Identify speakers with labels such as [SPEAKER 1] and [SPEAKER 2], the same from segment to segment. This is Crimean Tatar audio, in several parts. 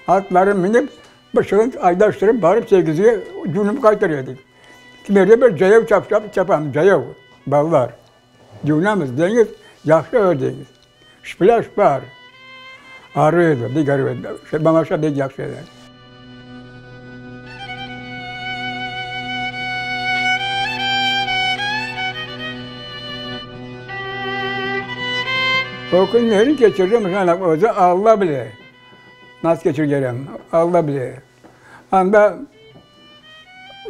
[SPEAKER 1] Atları minip, bir şırın aydaştırıp barıp segizge cunıp qaytır edik. Kimerde bir cayav çapam, cayav, balalar. Cuvunamız, deñiz, yahşı deñiz. Plâj bar. Arı edi, bek arı edi. Mamaşa bek yahşı edi. O künleri keçirdim, özü Alla bile. Nasıl keçirgenim, Alla bile. Anda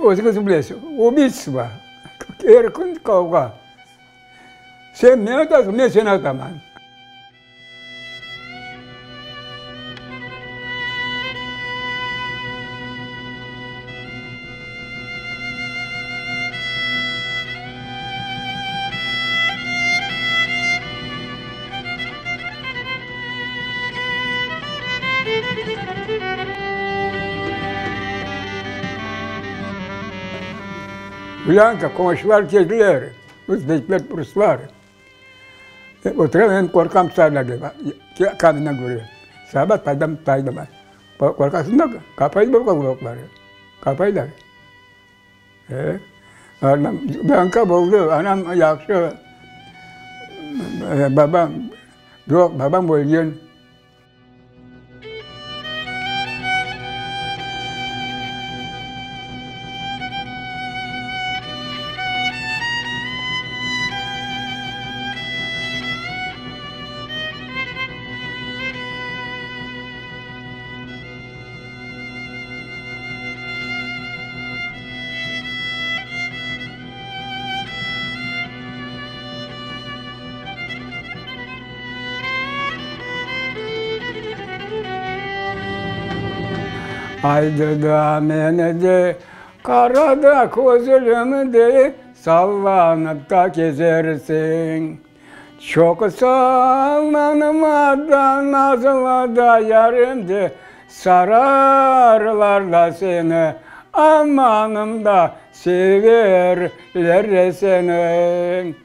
[SPEAKER 1] özüñiz bilesiz, ubiystvo, er kün qavğa. Sen meni atasıñ, men seni ataman. Ulânka, qonşular keldiler, özbekler, ruslar. Oturam, men qorqam tutarlar dep, kamina köre. Saba taydam, taydım. Qorqasıñ da, qapaylar qulaqları, qapaylar. Banka boldı, anam yahşı, babam yoq, babam ölgen. Aydı da meni de, qara da közlüm de, Sallanıp da kezersiñ. Çoq sallanma da, nazlı da yarem de, Sararlar da seni, amanım da, severler seni.